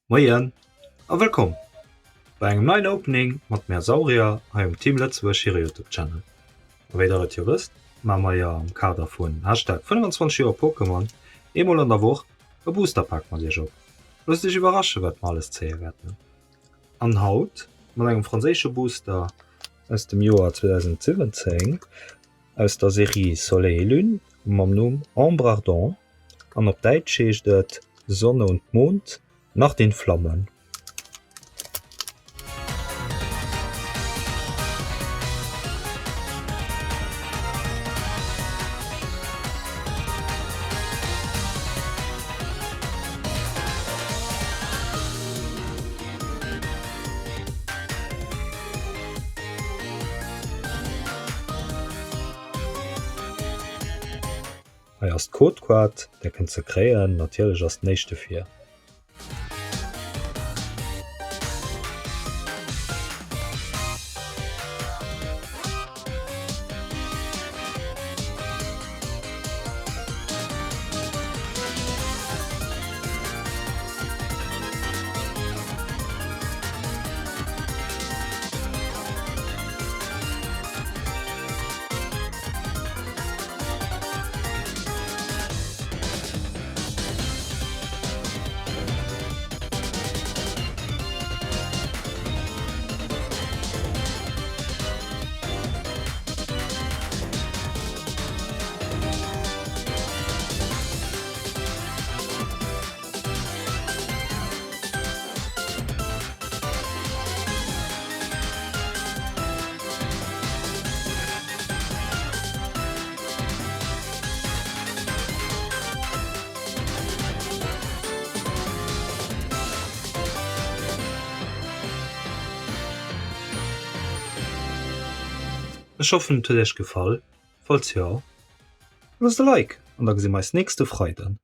Moien a wëllkomm bei engem neien Opening mat mär Saurier hei um Team Lëtzebuerg hire Youtube Channel. A wéi der et jo wësst, maache mer jo am Kader vun Hashtag 25 Joer Pokémon eemol an der Woch e Booster Pak mat iech op. Loosst iech iwwerraschen wat mer alles zéie wäerten. An haut mat engem franséische Booster aus dem Joer 2017 aus der Serie Soleil et Lune mam Numm Ambre Ardent. An op Däitsch heescht et Sonne und Mond, Nacht in Flammen. Hei ass d'Codekaart, där kënnt se kréien. Natierlech ass den éischte fir. Ech hoffen et huet iech gefall, falls jo loosst e Like an da gesi mer eis nächste Freiden.